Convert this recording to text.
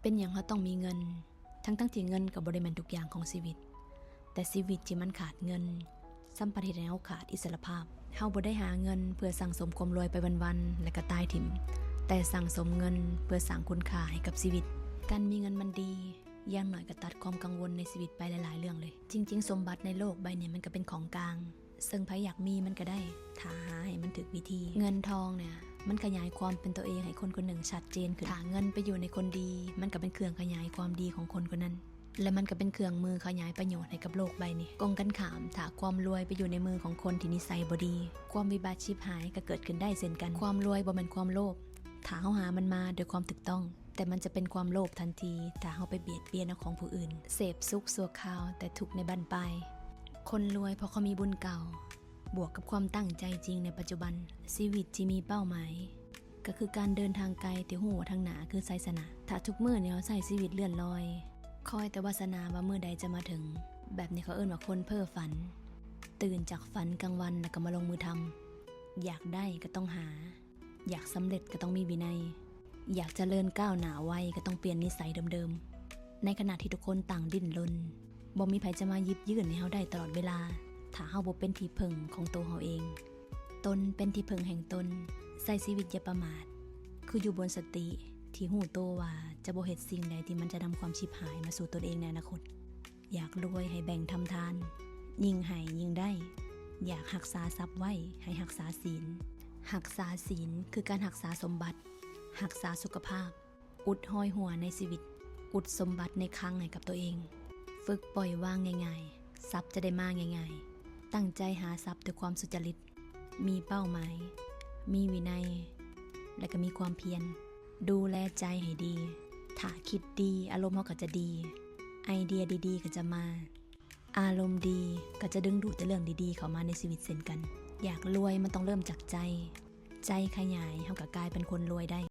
ເປັນຫຍັງເຮົາຕ້ອງມີເງິນ ທັງໆທີ່ເງິນກໍບໍ່ໄດ້ແມ່ນທຸກຢ່າງຂອງຊີວິດ, ແຕ່ຊີວິດທີ່ມັນຂາດເງິນ ສ່ຳພັດເຮັດໃຫ້ເຮົາຂາດອິດສະຫຼະພາບ. ເຮົາບໍ່ໄດ້ຫາເງິນເພື່ອສັ່ງສົມຄວາມລວຍໄປວັນໆ ແລ້ວກໍຕາຍຖິ້ມ, ແຕ່ສັ່ງສົມເງິນເພື່ອສ້າງຄຸນຄ່າໃຫ້ກັບຊີວິດ. ການມີເງິນມັນດີ, ຢ່າງໜ້ອຍກໍຕັດຄວາມກັງວົນໃນຊີວິດໄປຫຼາຍໆເລື່ອງເລີຍ. ຈິງໆ ສົມບັດໃນໂລກໃບນີ້ມັນກໍເປັນຂອງກາງ, ເຊິ່ງໃຜຢາກມີມັນກໍໄດ້ ຖ້າຫາໃຫ້ມັນຖືກວິທີ. ເງິນທອງເນຍ ມັນຂະຫຍາຍຄວາມເປັນຕົວເອງໃຫ້ຄົນຄົນໜຶ່ງຊັດເຈນຂຶ້ນ. ຖ້າເງິນໄປຢູ່ໃນຄົນດີ, ມັນກໍເປັນເຄື່ອງຂະຫຍາຍຄວາມດີຂອງຄົນຄົນນັ້ນ, ແລະ ມັນກໍເປັນເຄື່ອງມືຂະຫຍາຍປະໂຫຍດໃຫ້ກັບໂລກໃບນີ້. ກົງກັນຂ້າມ, ຖ້າຄວາມລວຍໄປຢູ່ໃນມືຂອງຄົນທີ່ນິໄສບໍ່ດີ, ຄວາມວິບັດຊິບຫາຍກໍເກີດຂຶ້ນໄດ້ເຊັ່ນກັນ. ຄວາມລວຍບໍ່ແມ່ນຄວາມໂລບ ຖ້າເຮົາຫາມັນມາດ້ວຍຄວາມຖືກຕ້ອງ, ແຕ່ມັນຈະເປັນຄວາມໂລບທັນທີ ຖ້າເຮົາໄປບຽດບຽນເອົາຂອງຜູ້ອື່ນ, ເສບສຸກຊົ່ວຄາວ ແຕ່ທຸກໃນບັ້ນປາຍ. ຄົນລວຍເພາະເຂົາມີບຸນເກົ່າ ບວກກັບຄວາມຕັ້ງໃຈຈິງໃນປັດຈຸບັນ. ຊີວິດທີ່ມີເປົ້າໝາຍ ກໍຄືການເດີນທາງໄກທີ່ຮູ້ວ່າທາງໜ້າຄືໄຊຊະນະ. ຖ້າທຸກມື້ນີ້ເຮົາໃຊ້ຊີວິດເລື່ອນລອຍ ຄອຍແຕ່ວາສະໜາວ່າມື້ໃດຈະມາເຖິງ, ແບບນີ້ເຂົາເອີ້ນວ່າຄົນເພ້ຝັນ. ຕື່ນຈາກຝັນກາງວັນແລ້ວກໍມາລົງມືທຳ. ຢາກໄດ້ກໍຕ້ອງຫາ, ຢາກສຳເລັດກໍຕ້ອງມີວິໄນ, ຢາກຈະເລີນກ້າວໜ້າໄວກໍຕ້ອງປ່ຽນນິໄສເດີມໆ. ໃນຂະນະທີ່ທຸກຄົນຕ່າງດີ້ນລົນ, ບໍ່ມີໃຜຈະມາຢິບຍື່ນໃຫ້ເຮົາໄດ້ຕະຫຼອດເວລາ ຖ້າເຮົາບໍ່ເປັນທີ່ເພິ່ງຂອງໂຕເຮົາເອງ. ຕົນເປັນທີ່ເພິ່ງແຫ່ງຕົນ, ໃຊ້ຊີວິດຢ່າປະໝາດ, ຄືຢູ່ບົນສະຕິທີ່ຮູ້ໂຕວ່າຈະບໍ່ເຮັດສິ່ງໃດທີ່ມັນຈະນຳຄວາມຊິບຫາຍມາສູ່ຕົນເອງໃນອະນາຄົດ. ຢາກລວຍໃຫ້ແບ່ງທຳທານ, ຍິ່ງໃຫ້ຍິ່ງໄດ້. ຢາກຮັກສາຊັບໄວ້, ໃຫ້ຮັກສາສິນ. ຮັກສາສິນຄືການຮັກສາສົມບັດ, ຮັກສາສຸຂະພາບ, ອຸດຮອຍຮົ່ວໃນຊີວິດ, ອຸດສົມບັດໃນຄັງໃຫ້ກັບຕົວເອງ. ຝຶກປ່ອຍວາງງ່າຍໆ, ຊັບຈະໄດ້ມາງ່າຍໆ. ຕັ້ງໃຈຫາຊັບດ້ວຍຄວາມສຸຈະລິດ, ມີເປົ້າໝາຍ, ມີວິໄນ ແລະ ກໍມີຄວາມພຽນ. ດູແລໃຈໃຫ້ດີ, ຖ້າຄິດດີ ອາລົມເຮົາກໍຈະດີ, ໄອເດຍດີໆກໍຈະມາ. ອາລົມດີກໍຈະດຶງດູດແຕ່ເລື່ອງດີໆເຂົ້າມາໃນຊີວິດເຊັ່ນກັນ. ຢາກລວຍມັນຕ້ອງເລີ່ມຈາກໃຈ, ໃຈຂະຫຍາຍເຮົາກໍກາຍເປັນຄົນລວຍໄດ້.